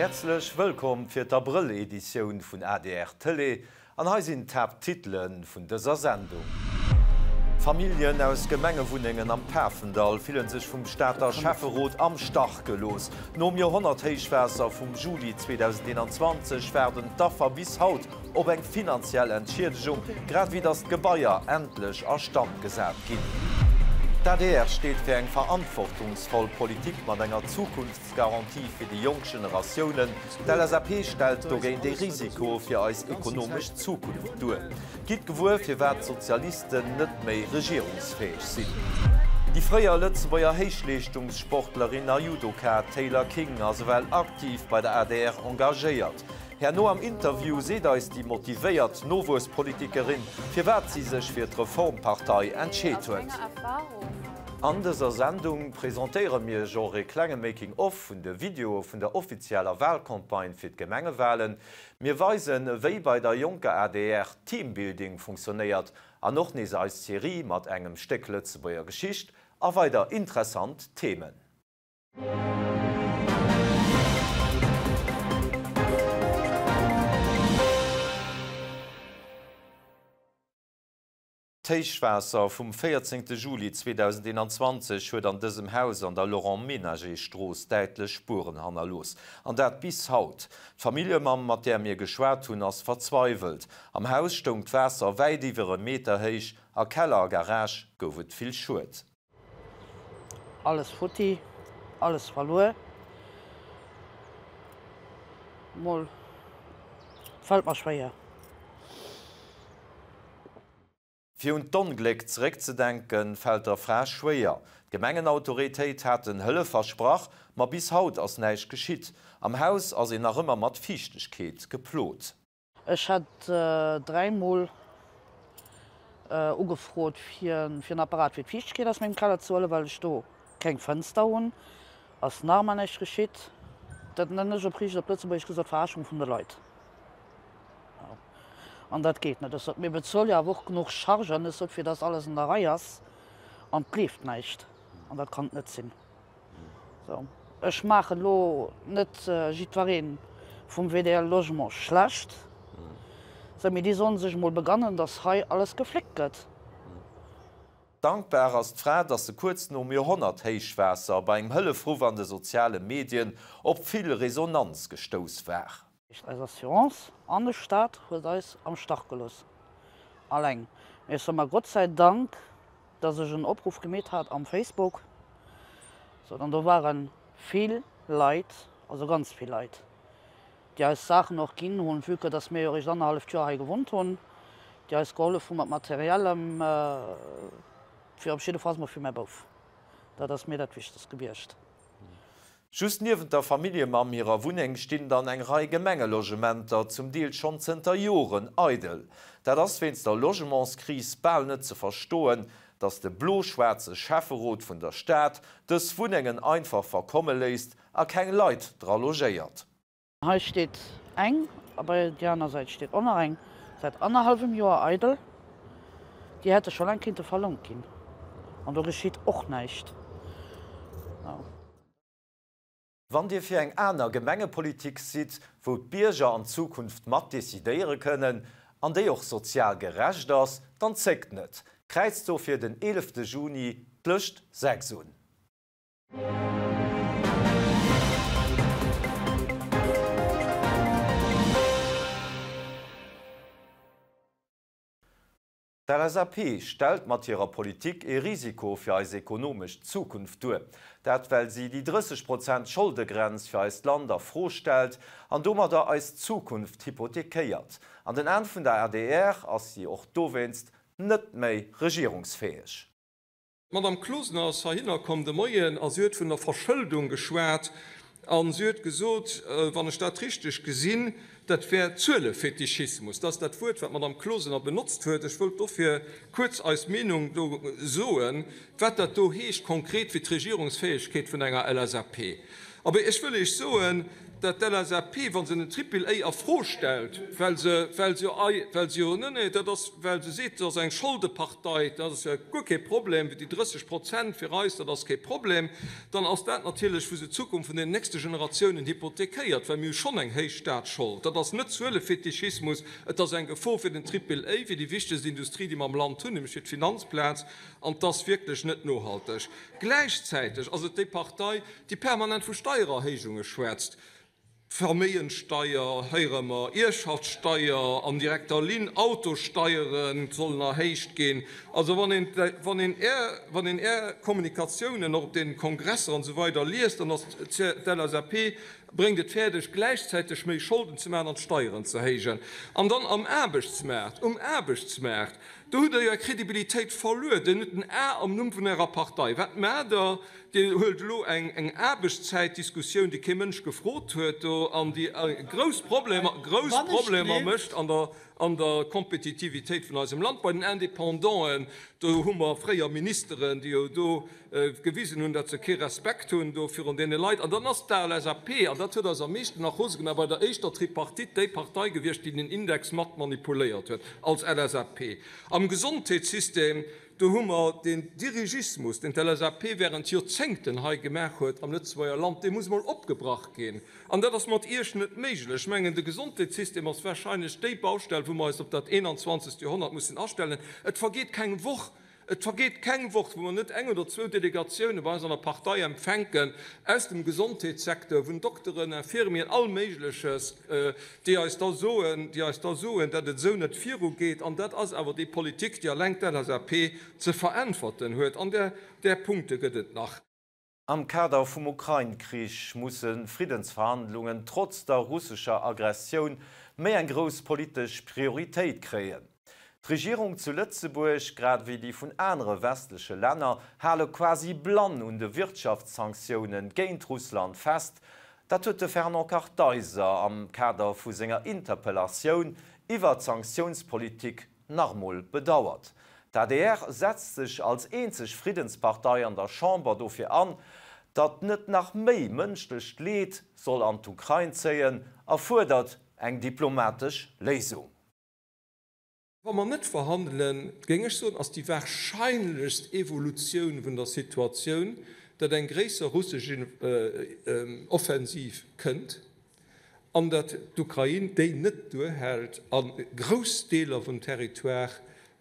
Häerzlech wëllkomm fir d'Abrëll-Editioun vun adr Tëlee an hei sinn d'Haapttitele vun dëser Sendung. Familljen aus Gemengewunnengen am Pafendall fillen sech vum Stater Schäfferot am Stach gelooss. Nom Joerhonnert-Héichwaasser vum Juli 2021 waarden d'Affer bis haut op eng finanziell Entschiedegung, grad ewéi datt d'Gebaier endlech a Stand gesat ginn. D'adr steet fir eng verantwortungsvoll Politik mat enger Zukunftsgarantie fir déi jonk Generatiounen. D'LSAP stellt dogéint ee Risiko fir eis ekonomesch Zukunft duer. Gitt gewuer, firwat d'Sozialisten net méi regierungsfäeg sinn. Déi fréier Lëtzebuerger Héichleeschtungssportlerin a Judoka Taylor King ass ewell aktiv bei der adr engagéiert. Herno am Interview seet eis déi motivéiert Nowuesspolitikerin, firwat si sech fir d'Reformpartei entscheet huet. An dëser Sendung presentéiere mir iech och e klenge Making of vun de Videoe vun der offizieller Walcampagne fir d'Gemengewalen. Mir weisen, wéi bei der jonker adr Teambuilding funktionéiert an och nees eis Serie mat engem Stéck Lëtzebuerger Geschicht a weider interessant Themen. D'Héichwaasser vum 14 Juli 2021 huet an dësem Haus an der Laurent-Menager-Strooss däitlech Spueren hannerlooss. An dat bis haut. D'Familljemamm, mat där mir geschwat hunn, ass verzweiwelt. Am Haus stoung d'Waasser wäit iwwer e Meter héich, a Keller a Garage gouf et vill Schued. Alles futti, alles verluer. Mol fällt mer schwéier. Fir un d'Ongléck zeréckzedenken, fält der Fra schwéier. D'Gemengenautoritéit haten Hëllef versprach, ma bis haut ass näischt geschitt. Am Haus ass een nach ëmmer mat Fiichtegkeet geplot. Ech hat dräimol ugefrot fir en Apparat fir d'Fiichtegkeet aus mengem Keller ze huelen, well ech do keng Fënster hunn. Ass nach ëmmer näischt geschitt. Dat nennen ech op riicht op Lëtzebuergesch gesot Verarschung vun de Leit. An dat geet net. Ech sot, mir bezuele jo awer och genuch Chargen, ech sot, fir datt alles an der Rei ass, an et leeft näischt. An dat kann et net sinn. Sou, ech maachen elo net jiddweree vum VDL Logement schlecht, sou, mee déi sollen sech emol begannen, dass hei alles gefléckt gëtt. Dankbar ass d'Fra, dass se kuerz nom Joerhonnert-Héichwaasser bei engem Hëllefruff an de soziale Medien op vill Resonanz gestouss war. Eis Assurance an de Staat huet eis am Stach gelooss, alleng. Mee ech soe mer Gott sei Dank, dass ech en Opruff gemeet hat am Facebook, sou, an do ware vill Leit, also ganz vill Leit, déi eis Saachen och ginn hunn, vue que dass mir jo eréischt annerhalleft Joer hei gewunnt hunn, déi eis gehollef hu mat Materiellem, fir op jiddefalls mol fir mäi Bouf. Dat ass mir dat Wichtegst gewiescht. Just niewent der Familljemamm hirer Wunneng stinn dann eng Rei Gemengelogementer, zum Deel schonn zënter Joren eidel. Dat ass wéinst der Logementskris bal net ze verstoen, datt de blo-schwaarze Schäfferot vun der Stad dës Wunnengen einfach verkomme léisst a keng Leit dra logéiert. Hei steet eng a bei déi aner Säit steet och nach eng, säit annerhallwem Joer eidel. Déi hätte scho laang kinnte verlount ginn an do geschitt och näischt. Wann Dir fir eng aner Gemengepolitik sidd, wou d'Bierger an Zukunft mat decidéiere kënnen an déi och sozial gerecht ass, dann zéckt net, kräizt dofir den 11 Juni d'Lëscht 6 un. D'LSAP stellt mat hirer Politik ee Risiko fir eis ekonomesch Zukunft duer. Dat well si déi 30 Prozent Scholdegrenz fir eist Land a Fro stellt an domadder eis Zukunft hypothekéiert. An den Aen vun der adr ass si och dowéinst net méi regierungsfäeg. D'Madame Closener ass heihinner komm de Moien a si huet vun der Verschëldung geschwat a si huet gesot, wann ech dat richteg gesinn, dat wär Zuelefetischismus. Dat ass dat Wuert, wat d'Madame Closener benotzt huet. Ech wëllt dofir kuerz eis Meenung do soen, wat dat do heescht konkret fir d'Regierungsfäegkeet vun enger LSAP. Abee, ech wëll Iech soen. dat d'LSAP, wa se den Triple A a Fro stellt, well se, well se jo, well se jo, nee, nee, dat ass, well se seet, dat ass eng Scholdepartei, dat ass jo guer kee Problem, déi 30 Prozent fir eis, dat ass kee Problem, dann ass dat natierlech, wou se d'Zukunft vun den nächste Generatiounen hypothekéiert, well mir hu schonn eng héich Staatsschold. Dat ass net Zuelefetischismus, et ass eng Gefor fir den Triple A, fir déi wichtegst Industrie, déi mer am Land hunn, nämlech fir d'Finanzplaz, an et ass wierklech net nohalteg. Gläichzäiteg ass et déi Partei, déi permanent vu Steiererhéijunge schwätzt. Verméigenssteier héiere mer, Ierfschaftssteier an direkter Linn, Autosteiere sollen erhéicht ginn. Also wann een, wann een Är, wann een Är Kommunikatiounen och op deenen Kongresser an esou weider liest, dann ass d'LSAP bréngt et fäerdeg gläichzäiteg méi Scholden ze maachen an d'Steieren ze héijen. An dann am Aarbechtsmaart, um Aarbechtsmaart, do hutt Der jo Är Kredibilitéit verluer. Dir hutt en A am Numm vun Ärer Partei. Wat maacht Der? Dir huelt elo eng Aarbechtszäitdiskussioun, déi kee Mënsch gefrot huet do an déi grouss Problemer, grouss Problemer mécht an der, an der Kompetitivitéit vun eisem Land. Bei den Indépendanten, do hu mer fréier Ministeren, déi jo do gewisen hunn, datt se kee Respekt hunn do virun deene Leit. An dann ass d'LSAP, an dat huet eis am meeschten nach rose gemaach, bei der éischter Tripartite déi Partei gewiescht, déi den Index mat manipuléiert huet als LSAP. Am Gesondheetssystem, Do hu mer deen Dirigismus, deen d'LSAP während Joerzéngten hei gemaach huet am Lëtzebuerger Land, dee muss emol opgebrach ginn. An dat ass mat Iech net méiglech. Ech mengen, de Gesondheetssystem ass wahrscheinlech déi Baustell, wou mer eis op dat 21. Joerhonnert mussen astellen. Et vergeet keng Woch, et vergeet keng Woch, wou mer net eng oder zwou Delegatioune bei eis an der Partei empfänken aus dem Gesondheetssecteur, vun Dokteren, Infirmieren, all Méigleches, déi eis da soen, déi eis da soen, datt et esou net virugeet. An dat ass awer déi Politik, déi alleng d'LSAP ze veräntwerten huet. An där, där Punkte gëtt et nach. Am Kader vum Ukrain-Krich musse Friddensverhandlungen trotz der russescher Aggressioun méi eng grouss politesch Prioritéit kréien. D'Regierung zu Lëtzebuerg, grad ewéi déi vun anere westleche Länner, hale quasi blann un de Wirtschaftssanktioune géint Russland fest. Dat huet de Fernand Kartheiser am Kader vu senger Interpellatioun iwwer d'Sanktiounspolitik nach emol bedauert. D'adr setzt sech als eenzeg Friddenspartei an der Chamber dofir an, datt net nach méi mënschlecht Leed soll an d'Ukrain zéien a fuerdert eng diplomatesch Léisung. Wa mer net verhandelen, géing ech soen, ass déi wahrscheinlechst Evolutioun vun der Situatioun, datt eng gréisser russesch Offensiv kënnt an datt d'Ukrain déi net duerhält a grouss Deeler vum Territoire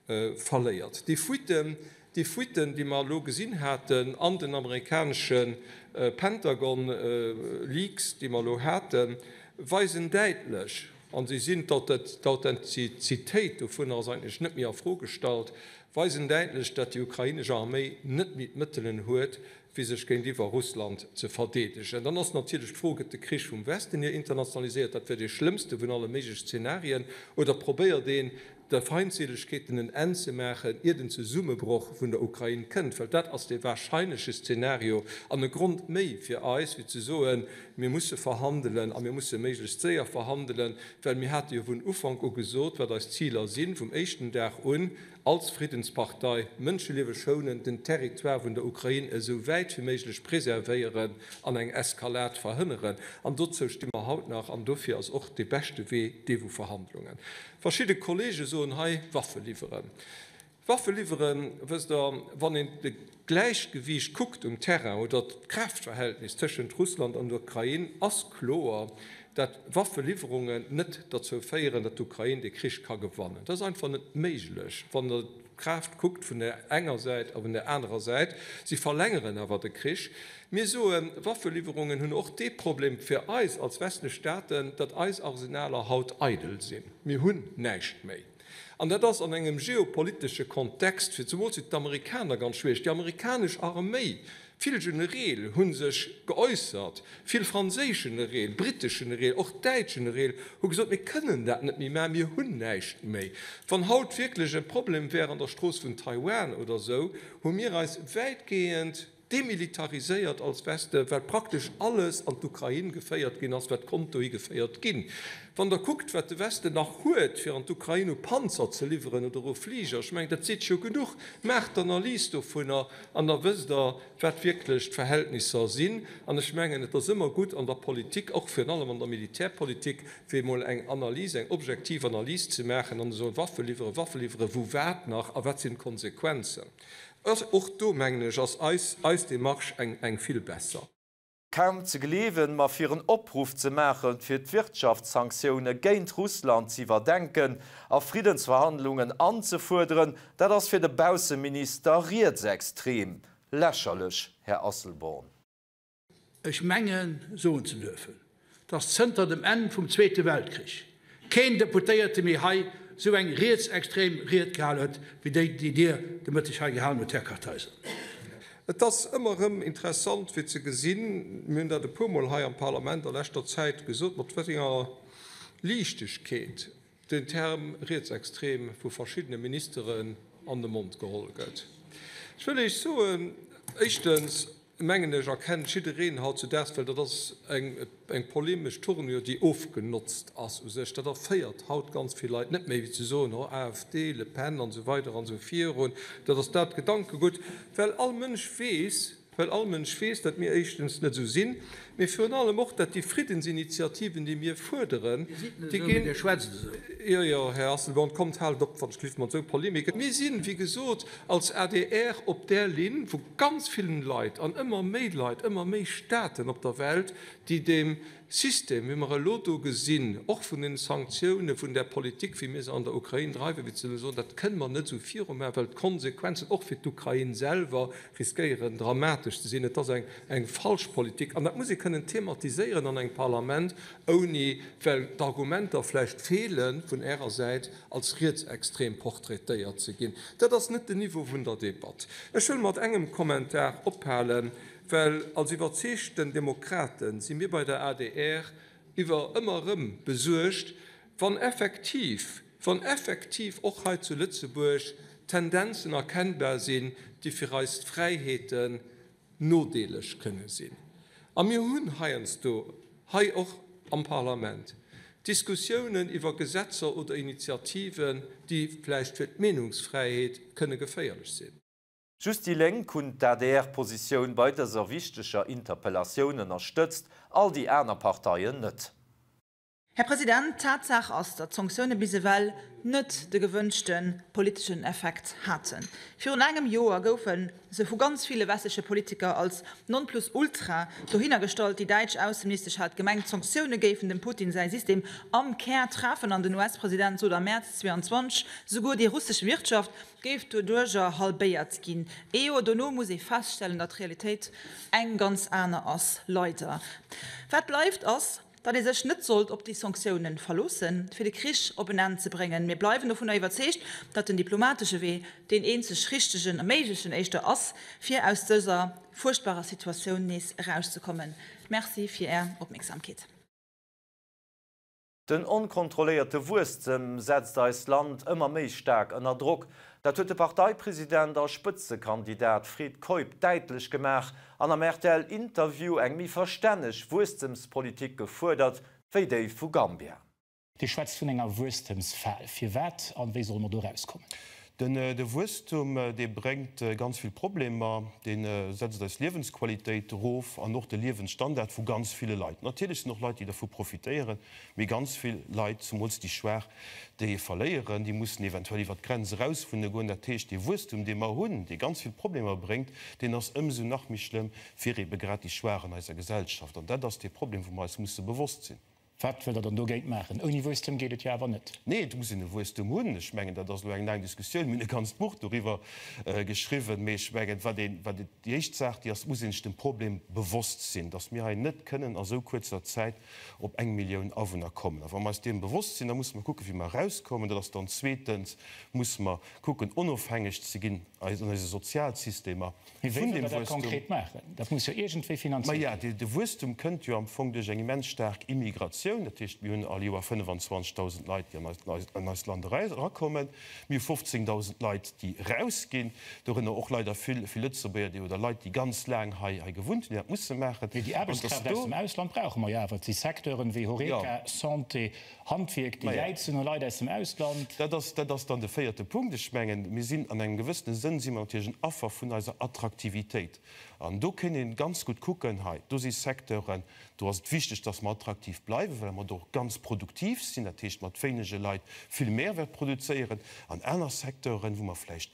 verléiert. Déi Fuitten, déi Fuitten, déi mer elo gesinn haten an den amerikanesche Pentagon-Leaks, déi mer elo haten, weisen däitlech, a si sinn, d'Authentizitéit dovunner ass eigentlech net méi a Fro gestallt, weisen däitlech, datt déi ukrainesch Arméi net méi d'Mëttelen huet, fir sech géintiwwer Russland ze verdeedegen. Dann ass natierlech d'Fro, Gëtt de Krich vum Westen hier internationaliséiert, dat wär dee schlëmmste vun alle méigleche Zenarien, oder probéiert een, de Feindseelegkeeten en Enn ze maachen, ier den Zesummebroch vun der Ukrain kënnt, well dat ass dee wahrscheinleche Szenario an e Grond méi fir eis, fir ze soen, mir musse verhandelen a mir musse méiglechst séier verhandelen, well mir hate jo vun Ufank u gesot, wat eis Ziler sinn, vum éischten Dag un als Friddenspartei, Mënscheliewe schounen, den Territoire vun der Ukrain esou wäit wéi méiglech preservéieren an eng Eskalad verhënneren. An dozou sti mer haut nach an dofir ass och dee beschte Wee dee vu Verhandlungen. Verschidde Kollege soen hei, Waffe liwweren. Waffe liwweren, wësst Der, wann een de Gläichgewiicht kuckt um Terrain oder d'Kraaftverhältnis tëschent Russland an der Ukrain, ass kloer, dat Waffeliwwerungen net derzou féieren, datt d'Ukrain dee Krich ka gewannen. Dat ass einfach net méiglech, wann Der d'Kraaft kuckt vun där enger Säit a vun där anerer Säit. Si verlängeren awer de Krich. Mir soen, Waffeliwwerungen hunn och dee Problem fir eis als westlech Staaten, datt eis Arsenaler haut eidel sinn. Mir hunn näischt méi. An dat ass an engem geopolitesche Kontext fir zemools fir d'Amerikaner ganz schwiereg. Déi amerikanesch Arméi, vill Genereel hu sech geäussert, vill franséisch Genereel, britesch Genereel, och däitsch Genereel hu gesot, mir kënnen dat net méi maachen, mir hunn näischt méi. Wann haut wierklech e Problem wär an der Strooss vun Taiwan oder esou, hu mir eis wäitgehend. demilitariséiert als Weste, well praktesch alles an d'Ukrain geféiert ginn ass, wat konnt dohi geféiert ginn. Wann Der kuckt, wat de Westen nach huet, fir an d'Ukrain u Panzer ze liwweren oder u Fliger, ech mengen, dat seet jo genuch. Maacht d'Analys dovunner an da wësst Der, wat wierklech d'Verhältnisser sinn. An ech mengen, et ass ëmmer gutt an der Politik, och virun allem an der Militärpolitik, fir emol eng Analys, eng objektiv Analys ze maachen an ze soen, Waffe liwweren, Waffe liwweren, wou wat nach a wat sinn d'Konsequenzen. Och do, mengen ech, ass eis, eis Démarche eng, eng vill besser. Kaum ze gleewen, ma fir en Opruff ze maachen, fir d'Wirtschaftssanktioune géint Russland ze iwwerdenken a Friddensverhandlungen anzefuerderen, dat ass fir de Bausseminister rietsextrem. Lächerlech, Här Asselborn. Ech mengen soen ze duerfen, datt zënter dem Enn vum Zweete Weltkrich keen Deputéierte méi hei esou eng rietsextrem Ried gehal huet wéi déi, déi Dir de Mëtteg hei gehalen hutt, Här Kartheiser. Et ass ëmmer erëm interessant fir ze gesinn, mir hunn dat e puermol hei am Parlament a leschter Zäit gesot, mat wat enger Liichtegkeet den Term rietsextrem vu verschiddene Ministeren an de Mond geholl gëtt. Ech wëll Iech soen, éischtens mengen ech, erkennt jiddereen hautzudaags, well dat ass eng polemesch Tournure, déi ofgenotzt ass u sech, dat erféiert haut ganz vill Leit net méi, wéi ze soen, oh AfD, Le Pen an esou weider an esou virun, dat ass dat Gedankegutt, well all Mënsch weess, Well all Mënsch weess, datt mir éischtens net esou sinn, mee virun allem och, datt déi Friddensinitiativen, déi mir fuerderen, déi ginn. Dir schwätzt esou. Jo, jo, Här Asselborn, kommt, haalt op, wann ech gelift, mat esou Polemiken. Mir sinn, wéi gesot, als adr op där Linn vu ganz villen Leit an ëmmer méi Leit, ëmmer méi Staaten op der Welt, déi deem System, wéi mer elo do gesinn, och vun den Sanktiounen, vun där Politik, wéi mir se an der Ukrain dreiwen, wéi ze soen, dat kënne mer net esou virumaachen, well d'Konsequenzen och fir d'Ukrain selwer riskéieren dramatesch ze sinn. Et ass eng eng falsch Politik an dat muss ee kënnen thematiséieren an engem Parlament, ouni, well d'Argumenter vläicht feele vun Ärer Säit, als rietsextrem portraitéiert ze ginn. Dat ass net den Niveau vun der Debatt. Ech wëll mat engem Kommentar ophalen. Well als iwwerzeegten Demokrate si mir bei der adr iwwer ëmmer erëm besuergt, wann effektiv, wann effektiv och hei zu Lëtzebuerg Tendenzen erkennbar sinn, déi fir eis Fräiheeten nodeeleg kënne sinn. A mir hunn heiansdo hei och am Parlament Diskussiounen iwwer Gesetzer oder Initiativen, déi vläicht fir d'Meenungsfräiheet kënne geféierlech sinn. Just déi Lénk hunn d'ADR-Positioun bei dëser wichteger Interpellatioun ënnerstëtzt, all déi aner Parteien net. Här President, Tatsaach ass, datt d'Sanktioune bis ewell net de gewënschte politeschen Effekt haten. Virun engem Joer goufe se vu ganz ville westleche Politiker als Nonplusultra dohinnergestallt. Déi däitsch Ausseministesch hat gemengt, d'Sanktioune géifen dem Putin säi System am Kär treffen an den US-President sot am Mäerz 22, souguer déi russesch Wirtschaft géif doduerjer halbéiert ginn. Ee Joer dono muss ee feststellen, datt d'Realitéit eng ganz aner ass, leider. Wat bleift ass, datt ee sech net sollt op déi Sanktioune verloossen, fir de Krich op en Enn ze bréngen. Mir bleiwen dovunner iwwerzeegt, datt den diplomatesche Wee deen eenzeg richtegen a méiglechen éischter ass, fir aus dëser fuerchtbarer Situatioun nees erauszekommen. Merci fir Är Opmierksamkeet. Den onkontrolléierte Wuesstem setzt eist Land ëmmer méi staark ënner Drock. Dat huet de Parteipresident a Spëtzekandidat Fred Keup däitlech gemaach an am RTL-Interview eng méi verstänneg Wuesstemspolitik gefuerdert wéi déi vu Gambia. Dir schwätzt vun enger Wuesstemsfal. Firwat an wéi solle mer do erauskommen? De Wuesstum, dee bréngt ganz vill Problemer. Dee setzt eis Liewensqualitéit erof an och de Liewensstandard vu ganz ville Leit. Natierlech sinn och Leit, déi dervu profitéieren, mee ganz vill Leit, zemools déi Schwaach, déi verléieren. Déi mussen eventuell iwwer d'Grenz eraus wunne goen. Dat heescht, dee Wuesstum, dee mer hunn, dee ganz vill Problemer bréngt, deen ass ëmsou nach méi schlëmm fir eebe grad déi Schwaach an eiser Gesellschaft. An dat ass dee Problem, wou mer eis musse bewosst sinn. Wat wëllt Der dann dogéint maachen? Ouni Wuesstem geet et jo awer net. Nee, et muss een e Wuesstum hunn. Ech mengen, dat ass elo eng laang Diskussioun. Mir hunn e ganzt Buch doriwwer geschriwwen. Mee ech mengen, wat een, wat déi éischt Saach, déi ass, et muss ee sech dem Problem bewosst sinn, datt mir hei net kënnen a sou kuerzer Zäit op eng Millioun Awunner kommen. A wa mer eis deem bewosst sinn, da musse mer kucken, wéi mer erauskommen. Dat ass dann zweetens, musse mer kucken, onofhängeg ze ginn an eise Sozialsystemer. Mee wéi wëllt Der dat konkret maachen? Dat muss jo iergendwéi finanziert ginn. Maja, de Wuesstum kënnt jo am Fong duerch eng immens staark Immigratioun. Migratioun, dat heescht, mir hunn all Joer 25.000 Leit, déi an eist Land erakommen. Mir hu 15.000 Leit, déi erausginn, dorënner och leider vill Lëtzebuerger, déi oder Leit, déi ganz laang hei gewunnt hunn, déi dat musse maachen. Mee déi Aarbechtskraaft aus dem Ausland brauche mer jo awer. Et si Secteuren wéi Horeca, Santé, Handwierk, déi jäizen no Leit aus dem Ausland. Dat ass, dat ass dann de véierte Punkt. Ech mengen, mir sinn an engem gewëssene Sënn si mer natierlech en Affer vun eiser Attraktivitéit. An do kéint ee ganz gutt kucken, hei, do si Secteuren, do ass et wichteg, dass mer attraktiv bleiwen, well mer do och ganz produktiv sinn, dat heescht mat wéinege Leit vill Mehrwert produzéieren. An aner Secteuren, wou mer vläicht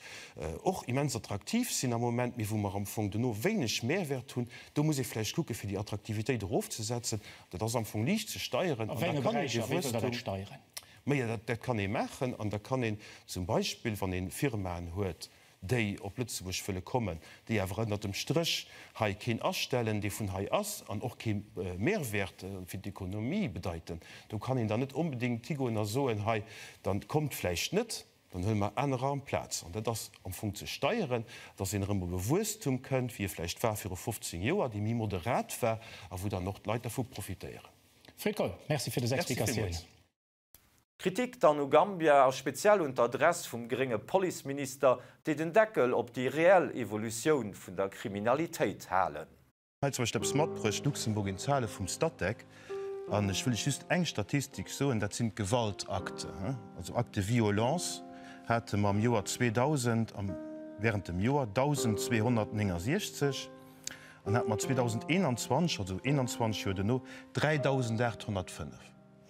och immens attraktiv sinn am Moment, mee wou mer am Fong dono wéineg Mehrwert hunn, do muss ee vläicht kucken, fir déi Attraktivitéit erofzesetzen. Dat ass am Fong liicht ze steieren. A wéi enge Beräicher? Wéi wëllt Der dat steieren? Majo, dat kann ee maachen. An da kann een zum Beispill, wann ee Firmaen huet, déi op Lëtzebuerg wëlle kommen, déi awer ënnert dem Stréch hei keen astellen, dee vun hei ass an och kee Mehrwert fir d'Ekonomie bedeiten, do kann een dann net onbedéngt higoen a soen, hei, dann kommt vläicht net, dann huele mer anerer amplaz. An dat ass am Fong ze steieren, dass een erëm op e Wuesstum kënnt, wéi e vläicht war viru 15 Joer, dee méi moderat war a wou dann och d'Leit dervu profitéieren. Fred Keup, Merci fir dës Merci Explikatioun. villmools. Kritik dann u Gambia a speziell un d'Adress vum grénge Policeminister, déi den Deckel op déi reell Evolutioun vun der Kriminalitéit halen. Hei zum Beispill eppes matbruecht, Luxemburg in Zahlen vum Statec. An ech wëll lech just eng Statistik soen, dat sinn d'Gewaltakte, also Actes de violence hate mer am Joer 2000 am, während dem Joer 1.269 an hate mer 2021, also 21 Joer duerno, 3.805.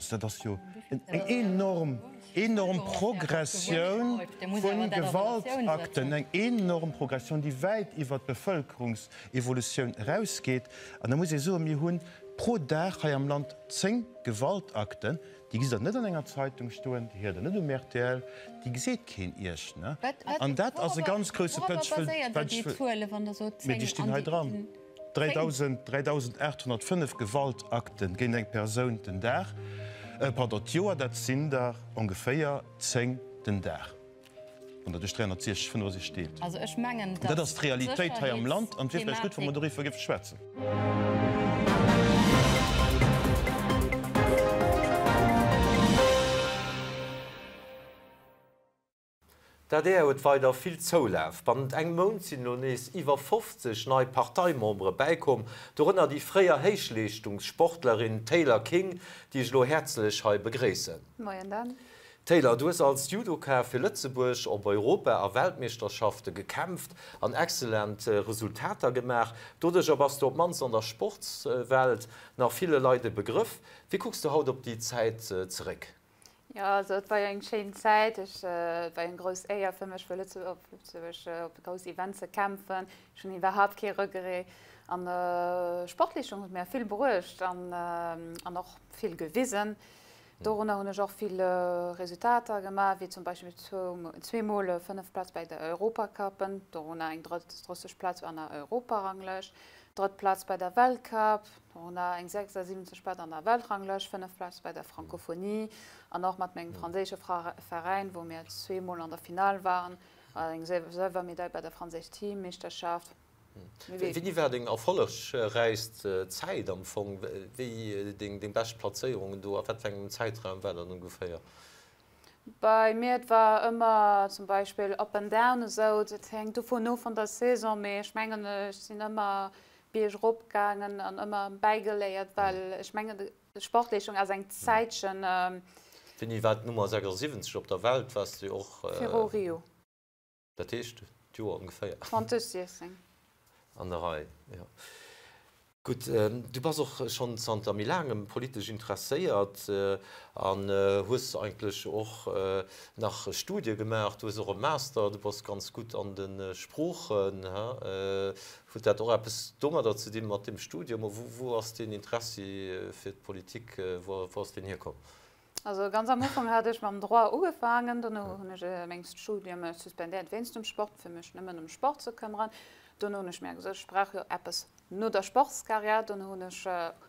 Also dat ass jo eng enorm, enorm Progressioun vu Gewaltakten, eng enorm Progressioun, déi wäit iwwert d'Bevëlkerungsevolutioun erausgeet. An da muss ee soen, mir hu pro Dag hei am Land 10 Gewaltakten, déi gesitt Der net an enger Zeitung stoen, déi héiert Der net um rtl, déi geseet keen Iech. An dat ass e ganz grousse Punkt. Mee déi stinn hei dran. 3.805 Gewaltakte géint eng Persoun den Dag, pardon, d'Joer, dat sinn der ongeféier 10 den Dag, wann Der duerch 360, 65 deelt. Dat ass d'Realitéit hei am Land an et wier vläicht gutt, wa mer doriwwer géife schwätzen. D'adr huet weider vill Zoulaf. Bannent engem Mount sinn elo nees iwwer 50 nei Parteimembere bäikomm, dorënner déi fréier Héichleeschtungssportlerin Taylor King, déi ech elo häerzlech hei begréissen. Moien Dan. Taylor, du hues als Judoka fir Lëtzebuerg op Europa a Weltmeeschterschafte gekämpft an excellent Resultater gemaach. Doduercher bass du op d'mannst an der Sportswelt nach ville Leit e Begrëff. Wéi kucks du haut op déi Zäit zeréck? Jo, also et war jo eng schéin Zäit. Ech, et war jo eng grouss Éier fir mech, fir Lëtzebuerg op grouss Events ze kämpfen. Ech hunn iwwerhaapt kee Regret. An Sportleeschtung huet mir vill bruecht an an och vill gewisen. Dorunner hunn ech och vill Resultater gemaach, wéi zum Beispill zweemol 5 Plaz bei der Europacuppen, dorunner eng 30. Plaz an der Europaranglëscht, drëtt Plaz bei der Weltcup, Dorënner eng 76 Plaz an der Weltranglëscht, 5 Plätz bei der Francophonie an och mat mengem franséische Veräin, wou mir zweemol an der Finale waren, eng Sëlwermedail bei der franséisch Teammeeschterschaft. Wéini war deng erfollegräichst Zäit am Fong? Wéi deng bescht Plazéierungen do? A wat fir engem Zäitraum war dat ongeféier? Bei mir et war ëmmer zum Beispill up and down esou, dat hänkt dovun of vun der Saison, mee ech mengen ech sinn ëmmer biergrop gaangen an ëmmer bäigeléiert, well ech mengen Sportleeschtung ass eng Zäitchen. Wéini war d'Nummer 76 op der Welt? Waars de och. Viru Rio. Dat heescht d'Joer ongeféier. 2016. An der Rei, jo. Gutt, du bass och schonn zanter méi laangem politesch interesséiert an hues eigentlech och nach Studie gemaach. Du hues och e Master, du bass ganz gutt an de Sproochen. Huet dat och eppes domadder ze dinn, mat deem Studium? Wou ass deen Interessi fir d'Politik, wou ass deen hierkomm? Also ganz am Ufank hat ech mam Droit ugefaangen, dono hunn ech meng Studiume suspendéiert wéinst dem Sport, fir mech nëmmen ëm Sport ze këmmeren. Dono hunn ech mir gesot, ech brauch jo eppes no der Sportskarriär. Dono hunn ech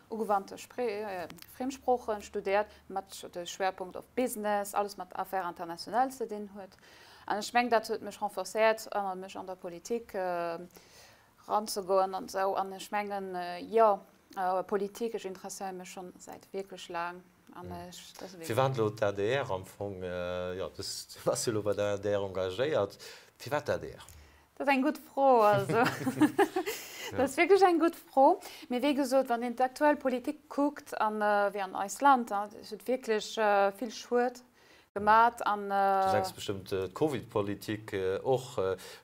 ugewandte Friemsproochen studéiert mat de Schwerpunkt op Business, alles mat Affaires internationales ze dinn huet. An ech meng dat huet mech renforcéiert an mech an der Politik ranzegoen an esou. An ech mengen, jo, Politik, ech interesséiere mech schonn säit wierklech laang. An ech, dat ass wierklech. Firwat elo d'ADR am Fong? Jo, du bass jo elo bei der adr engagéiert. Firwat d'ADR? Dat ass eng gutt Fro. Also, dat ass wierklech eng gutt Fro. Mee wéi gesot, wann een d'aktuell Politik kuckt an wéi an eist Land, et huet wierklech vill Schued gemat an. Du denks bestëmmt d'Covidpolitik och,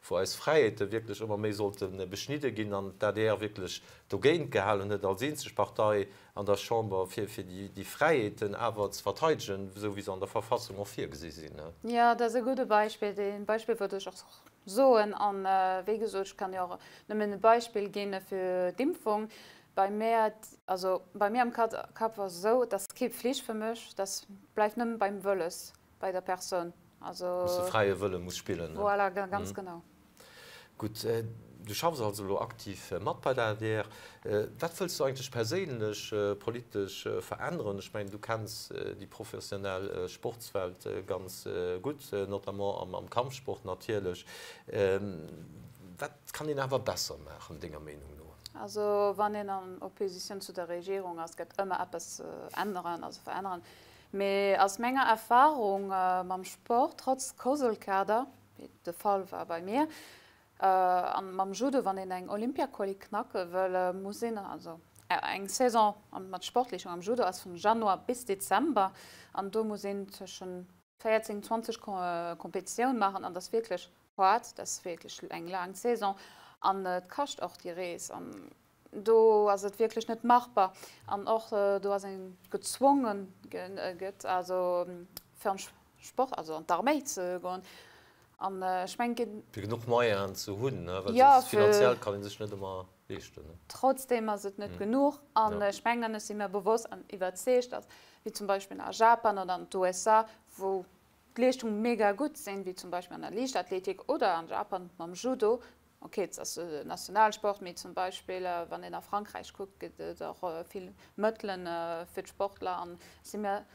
wou eis Fräiheete wierklech ëmmer méi sollte beschnidde ginn an d'ADR wierklech dogéint gehalen huet als eenzeg Partei an der Chamber, fir déi Fräiheeten awer ze verteidegen, esou wéi se an der Verfassung och virgesi sinn. Jo, dat ass e gudde Beispill. Dee Beispill wollt ech och soen. An, wéi gesot, ech kann jo och nëmmen e Beispill ginn fir d'Impfung. Bei mär, also bei mir am Kapp ass esou, et ass kee Pflicht fir mech, dat bleift nëmmen beim Wëlles, bei der Persoun. Also. Muss de fräie Wëlle muss spillen, ne? Voilà, ganz genau. Gutt, du schaffs also elo aktiv mat bei der adr. Wat wëlls du eigentlech perséinlech politesch veränneren? Ech mengen, du kenns déi professionell Sportswelt ganz gutt, notamment am Kampfsport natierlech. Wat kann een awer besser maachen, denger Meenung no? Also wann een an Opposition zu der Regierung ass, gëtt ëmmer eppes ze änneren, also veränneren. Mee aus menger Erfahrung mam Sport, trotz Koselkader, wéi de Fall war bei mir, an mam Judo, wann een eng Olympiaquali knacke wëll, muss een, also eng Saison mat Sportleeschung am Judo ass vun Januar bis Dezember, an do muss een tëschen 14, 20 Kompetitioun maachen an dat ass wierklech haart, dat ass wierklech eng laang Saison an et kascht och déi Rees an do ass et wierklech net machbar an och do ass een gezwongen gëtt also fir am Sport, also an d'Arméi ze goen an ech mengen. Fir genuch Moyenen ze hunn, well soss finanziell kann ee sech net ëmmer leeschten. Trotzdem ass et net genuch an ech mengen, ech si mir bewosst an iwwerzeegt, datt wéi zum Beispill a Japan oder an d'USA, wou d'Leeschtunge mega gutt sinn, wéi zum Beispill an der Liichtathletik oder an Japan mam Judo, ok et ass e Nationalsport, mee zum Beispill wann een a Frankräich kuckt, gëtt et och vill Mëttelen fir d'Sportler an ech si mir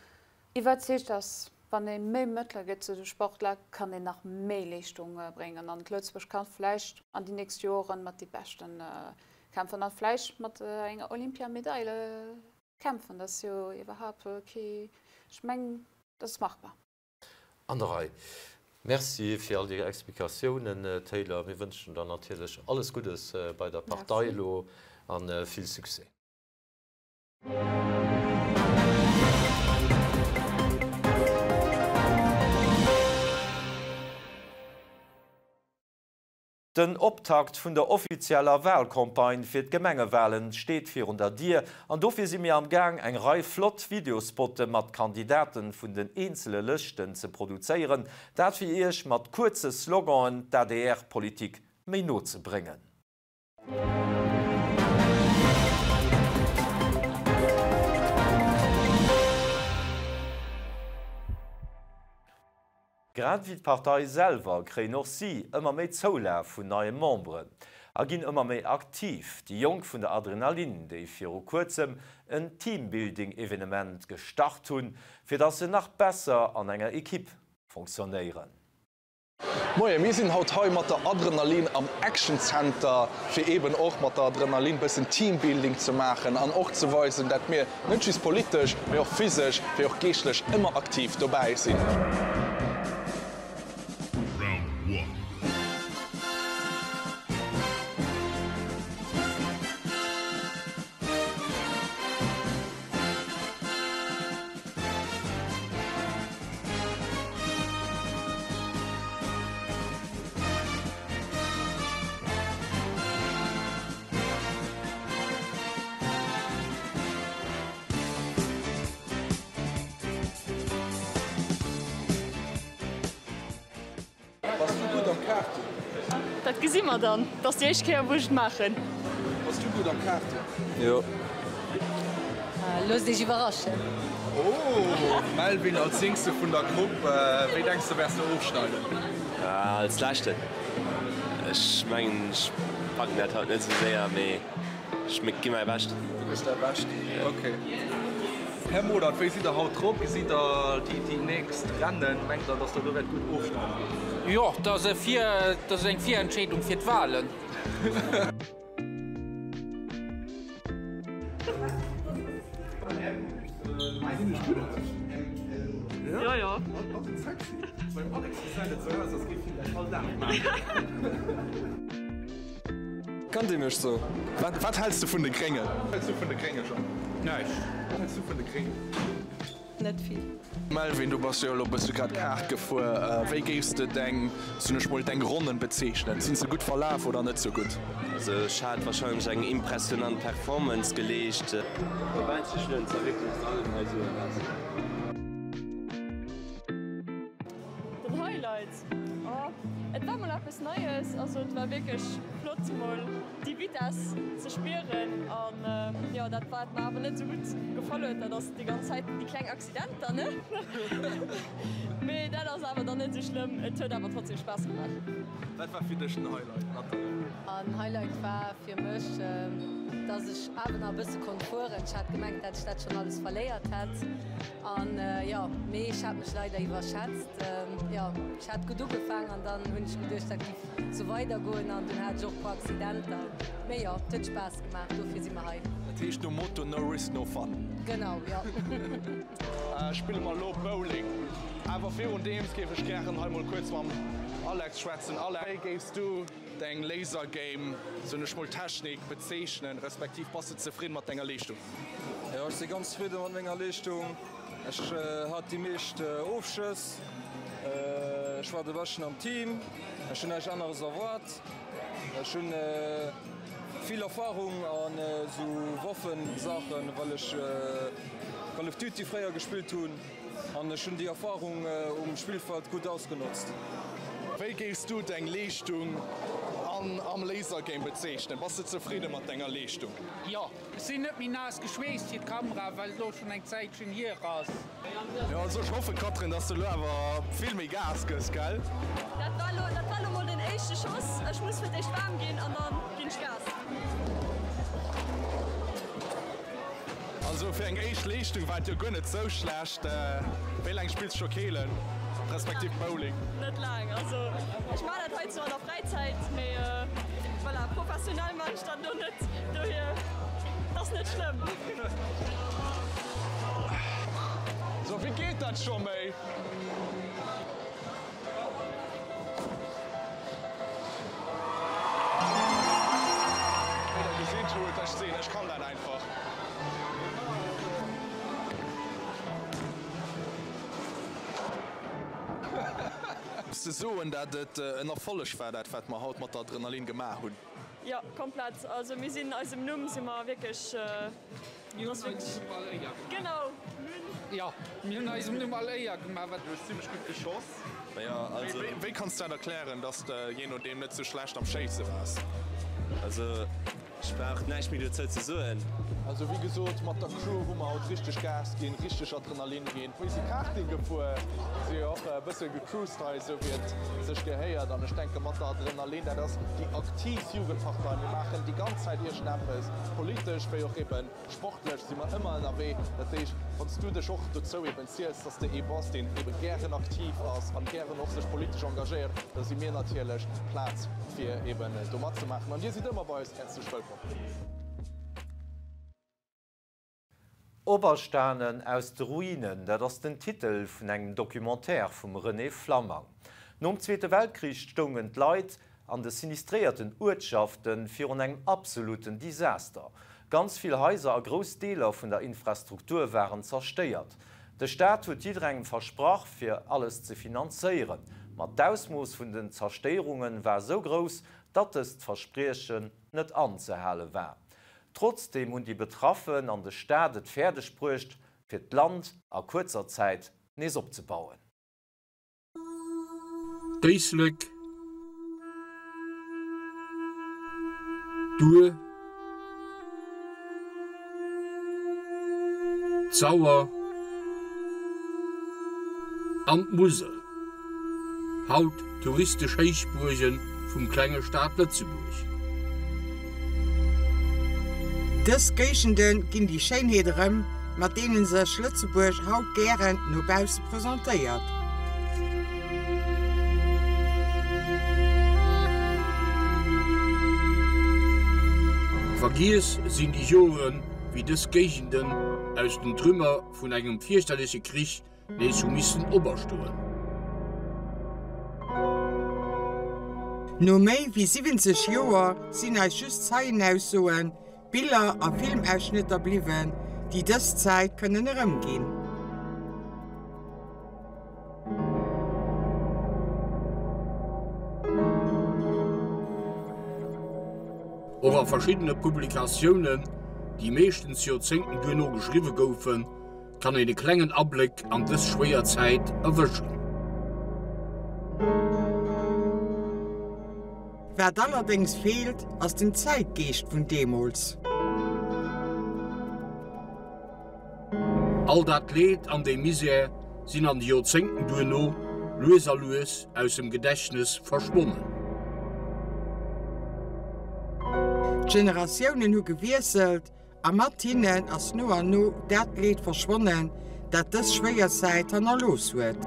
iwwerzeegt, datt wann ee méi Mëttele gëtt zu de Sportler, kann een nach méi Leeschtung bréngen an Lëtzebuerg kann vläicht an déi nächst Joren mat déi Beschten kämpfen an vläicht mat enger Olympiamedaile kämpfen. Dat ass jo iwwerhaapt kee, ech mengen, dat ass machbar. An der Rei. Merci fir all déi Explikatiounen, Taylor. Mir wënschen der natierlech alles Guddes bei der Partei elo a vill Succès. Den Optakt vun der offizieller Walcampagne fir d'Gemengewalen steet virun der Dier an dofir si mir am Gaang eng Rei flott Videospotte mat Kandidaten vun den eenzele Lëschten ze produzéieren, dat fir Iech mat kuerze Sloganen d'ADR-Politik méi no ze bréngen. Grad ewéi d'Partei selwer kréien och si ëmmer méi Zoulaf vun neie Memberen a ginn ëmmer méi aktiv. Déi Jonk vun der Adrenalin, déi viru kuerzem en Teambuilding-Evenement gestart hunn, fir dass se nach besser an enger Ekipp fonctionnéieren. Moien, mir sinn haut hei mat der Adrenalin am Action Center fir eben och mat der Adrenalin bëssen Teambuilding ze maachen an och ze weisen dat mir net just politesch, mee och physesch wéi och geeschtlech ëmmer aktiv dobäi sinn. Bass du gutt am Kaarten? Dat gesi mer dann. Et ass déi éischt Kéier wou ech et maachen. Bass du gutt am Kaarten? Jo. Loosst iech iwwerraschen. Oh, Melvin als jéngste vun der Grupp, wéi denks de wäers de ofschneiden? Als leschten. Ech mengen ech packen dat haut net esou séier, mee ech gi mäi Bescht. Du gëss däi Bescht, ok. Här Modert, wéi sidd der haut drop? Gesitt der déi nächst Rennen? Mengt der, datt der do wäert gutt ofschneiden? Jo, dat ass eng Virentscheedung fir d'Wahlen. Gesäit gutt aus. Jo, jo. Ass et sexy? Beim Alex gesäit et sou aus, als géif hien dat all Dag maachen. Kannt Dir mech sou? Wat, wat häls de vun de Gréngen? Wat häls du vun de Gréngen, Jean? Näischt. Wat häls du vun de Gréngen? Net vill. Melvin, du bass jo elo bësse grad Kaart gefuer. Wéi géifs de deng, soen ech mol, deng Ronnen bezeechnen? Sinn se gutt verlaf oder net sou gutt? Also ech hat wahrscheinlech eng impressionant Performance geleescht. Den Highlight? Oh, et war mol eppes Neies, also et war wierklech flott mol déi Vitesse ze spieren an jo dat wat mer awer net esou gutt gefall huet, dat ass déi ganz Zäit déi kleng Accidenter ne, mee dat ass awer dann net esou schlëmm, et huet awer trotzdem Spaass gemaach. Wat war fir dech den Highlight, Nathalie? An Highlight war fir mech, dass ech awer nach e bësse konnt fueren. Ech hat gemengt, dat ech dat schonn alles verléiert hätt an jo, mee ech hat mech leider iwwerschätzt. Jo, ech hat gutt ugefaang an dann hunn ech geduecht, dat giff sou weider goen an dunn hat ech och e puer Accidenter. Mee jo, et huet Spaass gemaach, dofir si mer hei. Dat heescht nom Motto no risk no fun. Genau, jo. Spille mer elo Bowling. Awer virun deems géif ech gären hei mol kuerz mam Alex schwätzen. Alex, wéi géifs du deng Laser Game, soen ech mol, Technik bezeechnen, respektiv bass de zefridden mat denger Leeschtung? Jo, ech si ganz zefridde mat menger Leeschtung. Ech hat déi meescht Ofschëss, ech war de beschten am Team, ech hunn näischt aneres erwaart. Ech hunn vill Erfarung an esou Waffensaachen, well ech Call of Duty fréier gespillt hunn an ech hunn déi Erfarung um Spillfeld gutt ausgenotzt. Wéi géifs du deng Leeschtung am Laser Game bezeechnen? Bass de zefridde mat denger Leeschtung? Jo. Ech sinn net méi naass geschweesst fir d'Kamera, well et lo schon eng Zäitchen hier ass. Jo, also ech hoffen Catherine, dass du elo awer vill méi Gas gëss, gell? Dat war lo, dat war lo mol den éischte Schoss. Ech muss fir d'éischt waarm ginn an dann ginn ech Gas. Also fir eng éischt Leeschtung war et jo guer net sou schlecht. Wéi laang spills du scho Keelen, respektiv Bowling? Net laang, also ech maan dat hei zwar an der Fräizäit, mee voilà, professionell maan ech dat lo net, dohier et ass net schlëmm. So, wéi geet dat scho méi? Wéi der gesitt hutt, ech sinn, ech kann dat einfach. Ze soen, dat et en Erfolleg war, dat wat mer haut mat der Adrenalin gemaach hunn. Jo, komplett. Also mir sinn eisem Numm si mer wierklech, Mir hunn eisem Numm all Éier gemaach. Genau. Jo, mir hunn eisem Numm all Éier gemaach. Du hues zimlech gutt geschoss. Wéi kanns du dat erklären, dass de jee nodeem net sou schlecht am Schéisse waars? Also Ech brauch näischt méi dozou ze soen. Also wéi gesot, mat der Crew hu mer haut richteg Gas ginn, richteg Adrenalin ginn. Mir si Karting gefuer, si och e bësse gecruised hei, esou wéi et sech gehéiert. An ech denke mat der Adrenalin, dat ass déi aktiv Jugendpartei. Mir maachen déi ganz Zäit iergendeppes, politesch wéi och eben Sportlech si mer ëmmer ënnerwee. Dat heescht, wann s du dech och dozou eben ziels, dass de ee bass, deen eben gären aktiv ass an gären och sech politesch engagéiert, da si mir natierlech d'Plaz, fir eben do matzemaachen. An dir sidd ëmmer bei eis häerzlech wëllkomm. Operstanen aus de Ruinen, dat ass den Titel vun engem Documentaire vum René Flammang. Nom Zweete Weltkrich stoungen d'Leit an de sinistréierten Uertschafte virun engem absoluten Desaster. Ganz vill Haiser a grouss Deeler vun der Infrastruktur waren zerstéiert. De Staat huet jidderengem versprach, fir alles ze finanzéieren. Ma d'Ausmooss vun den Zerstéierunge war esou grouss, datt dëst Verspriechen net anzehale war. Trotzdeem hunn déi Betraffen an de Staat et fäerdeg bruecht, fir d'Land a kuerzer Zäit nees opzebauen. D'Éislek, d'Our, d'Sauer an d'Musel, haut touristesch Héichbuerge vum klenge Staat Lëtzebuerg. Dës Géigende ginn déi Schéinheet erëm, mat deene sech Lëtzebuerg haut gären no bausse presentéiert. Vergiess sinn déi Joren. wéi dës Géigenden aus den Trümmer vun engem fierchterleche Krich nees hu missen operstoen. No méi wéi 70 Joer sinn eis just Zeienaussoen, Biller a Filmausschnëtter bliwwen, déi dës Zäit kënnen erëmginn. Och a verschiddene Publikatiounen, déi meeschtens Joerzéngten duerno geschriwwe goufen, kann een e klengen Abléck an dës schwéier Zäit erwëschen. Wat allerdéngs feelt, ass den Zäitgeescht vun deemools. All dat Leed an déi Misär sinn an de Joerzéngten duerno lues a lues aus dem Gedächtnes verschwonnen. D'Generatiounen hu gewiesselt a mat hinnen ass no an no dat Leed verschwonnen, dat dës schwéier Zäit hannerlooss huet.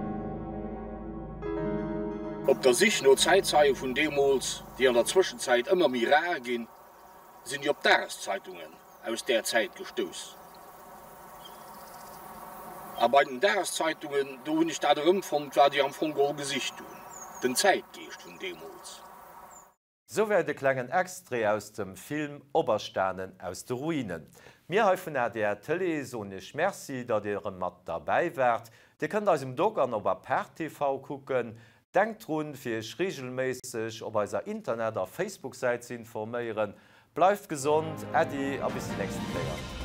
Op der Sich no Zäitzeie vun deemools, déi an der Zwëschenzäit ëmmer méi rar ginn, sinn ech op Dageszeitungen aus där Zäit gestouss. A bei den Dageszeitungen, do hunn ech dat erëmfonnt, wat ech am Fong geholl gesicht hunn, den Zäitgeescht vun deemools. Souwäit e klengen Extrait aus dem Film Operstanen aus de Ruinen. Mir hei vun adr Tëlee soen Iech Merci, datt Dir erëm mat derbäi waart. Dir kënnt eis um Doc an op Apart TV kucken. Denkt drun, fir Iech reegelméisseg op eiser Internet a Facebook-Säit ze informéieren. Bleift gesond, Äddi a bis déi nächste Kéier.